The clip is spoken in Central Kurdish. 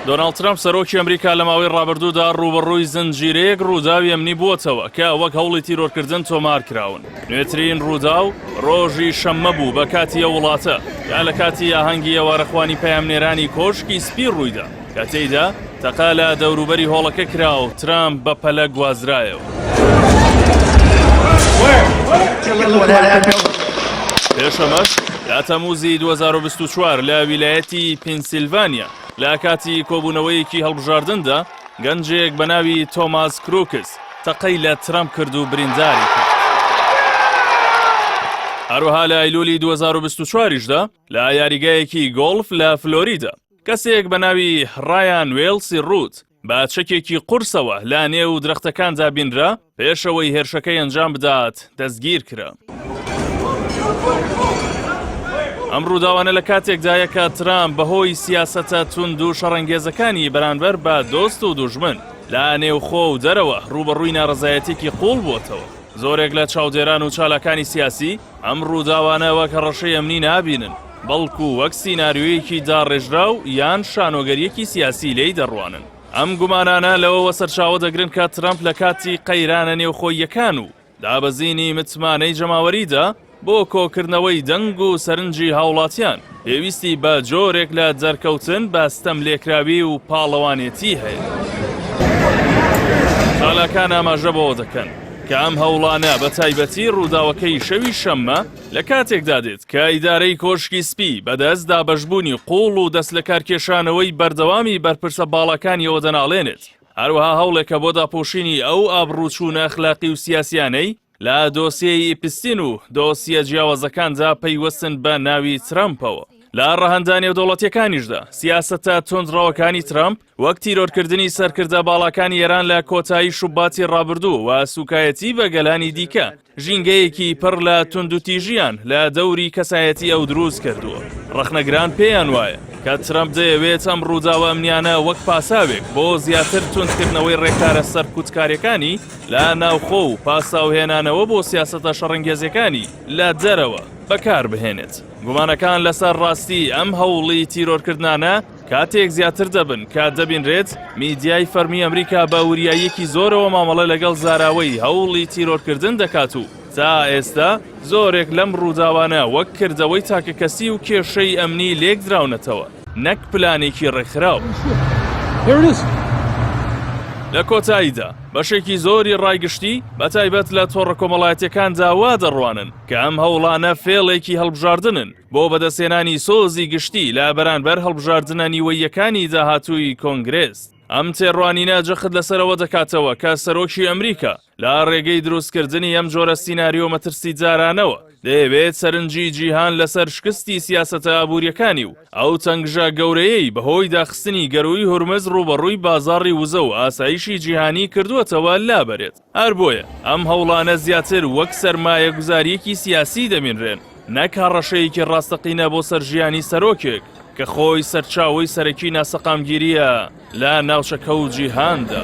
دۆناڵد ترەمپ سەرۆکی ئەمریکا لە ماوەی ڕابردوودا ڕووبەڕووی زنجیرەیەک ڕووداوی ئەمنی بووەتەوە کە وەک هەوڵی تیرۆرکردن تۆمار کراون. نوێترین ڕووداو ڕۆژی شەممە بوو بە کاتی ئەو وڵاتە یا لە کاتی ئاهەنگی ئێوارەخوانی پەیامنێرانی کۆشکی سپی ڕوویدا کە تێیدا تەقە لە دەوروبەری هۆڵەکە کرا و ترامپ بە پەلە گوازرایەوە. پێش ئەمەش لە تەمووزی 2024 لە ویلایەتی پینسیلڤانیا لە کاتی کۆبوونەوەیەکی هەڵبژاردندا گەنجێک بە ناوی تۆماس کروکس تەقەی لە ترەمپ کرد و برینداری کرد. هەروەها لە ئەیلولی 2024 یشدا لە یاریگایەکی گۆڵف لە فلۆریدا کەسێک بە ناوی ڕایان وێڵسی ڕووت بە چەکێکی قورسەوە لە نێو درەختەکاندا بینرا پێش ئەوەی هێرشەکەی ئەنجام بدات دەستگیر کرا. ئەم ڕووداوانە لە کاتێکدایە کە ترامپ بەهۆی سیاسەتە توند و شەڕەنگێزەکانی بەرانبەر بە دۆست و دوژمن لە نێوخۆ و دەرەوە ڕووبەڕووی ناڕەزایەتیەکی قووڵ بووەتەوە. زۆرێک لە چاودێران و چالاکانی سیاسی ئەم ڕووداوانە وەک هەڕەشەی ئەمنی نابینن، بەڵکو وەک سیناریۆیەکی داڕێژراو یان شانۆگەرییەکی سیاسی لێی دەڕوانن. ئەم گومانانە لەوەوە سەرچاوە دەگرن کە ترەمپ لە کاتی قەیرانە نێوخۆییەکان و دابەزینی متمانەی جەماوەریدا بۆ کۆکردنەوەی دەنگ و سەرنجی هاوڵاتیان، پێویستی بە جۆرێک لە دەرکەوتن بە ستەملێکراوی و پاڵەوانێتی هەیە. چالاکان ئاماژە بەوە دەکەن کە ئەم هەوڵانە بە تایبەتی ڕووداوەکەی شەوی شەممە لە کاتێکدا دێت کە ئیدارەی کۆشکی سپی بەدەست دابەشبوونی قووڵ و دەستلەکارکێشانەوەی بەردەوامی بەرپرسە باڵاکانیەوە دەناڵێنێت، هەروەها هەوڵێکە بۆ داپۆشینی ئەو ئابڕووچوونە ئەخلاقی و سیاسیانەی لە دۆسیەی ئیپستین و دۆسیە جیاوازەکاندا پەیوەستن بە ناوی ترەمپەوە. لە ڕەهەندە نێودەوڵەتیەکانیشدا سیاسەتە توندڕەوەکانی ترەمپ وەک تیرۆرکردنی سەرکردە باڵاکانی ئێران لە کۆتایی شوباتی ڕابردوو و سوکایەتی بە گەلانی دیکە ژینگەیەکی پڕ لە توندوتیژیان لە دەوری کەسایەتی ئەو دروست کردووە. ڕەخنەگران پێیان وایە کە ترەمپ دەیەوێت ئەم ڕووداوە ئەمنیانە وەک پاساوێک بۆ زیاتر توندکردنەوەی ڕێکارە سەرکوتکاریەکانی لە ناوخۆ و پاساوهێنانەوە بۆ سیاسەتە شەڕەنگێزیەکانی لە دەرەوە بەکار بهێنێت. گومانەکان لەسەر ڕاستی ئەم هەوڵی تیرۆرکردنانە کاتێک زیاتر دەبن کە دەبینرێت میدیای فەرمی ئەمریکا بە وریاییەکی زۆرەوە مامەڵە لەگەڵ زاراوەی هەوڵی تیرۆرکردن دەکات و تا ئێستا زۆرێک لەم ڕووداوانە وەک کردەوەی تاکەکەسی و کێشەی ئەمنی لێکدراونەتەوە نەک پلانێکی ڕێکخراو. لە کۆتاییدا بەشێکی زۆری ڕای گشتی بەتایبەت لە تۆڕە کۆمەڵایەتیەکاندا وا دەڕوانن کە ئەم هەوڵانە فێڵێکی هەڵبژاردنن بۆ بەدەستهێنانی سۆزی گشتی لە بەرانبەر هەڵبژاردنە نیوەییەکانی داهاتووی کۆنگرێس. ئەم تێڕوانینە جەخت لەسەر ئەوە دەکاتەوە کە سەرۆکی ئەمریکا لە ڕێگەی دروستکردنی ئەم جۆرە سیناریۆ مەترسیدارانەوە دەیەوێت سەرنجی جیهان لەسەر شکستی سیاسەتە ئابوورییەکانی و ئەو تەنگژە گەورەیەی بەهۆی داخستنی گەرووی هورمز ڕووبەڕووی بازاڕی وزە و ئاسایشی جیهانی کردووەتەوە لابەرێت. هەر بۆیە ئەم هەوڵانە زیاتر وەک سەرمایەگوزارییەکی سیاسی دەبینرێن نەک هەڕەشەیەکی ڕاستەقینە بۆ سەر ژیانی سەرۆکێک کە خۆی سەرچاوەی سەرەکی ناسەقامگیرییە لە ناوچەکە و جیهاندا.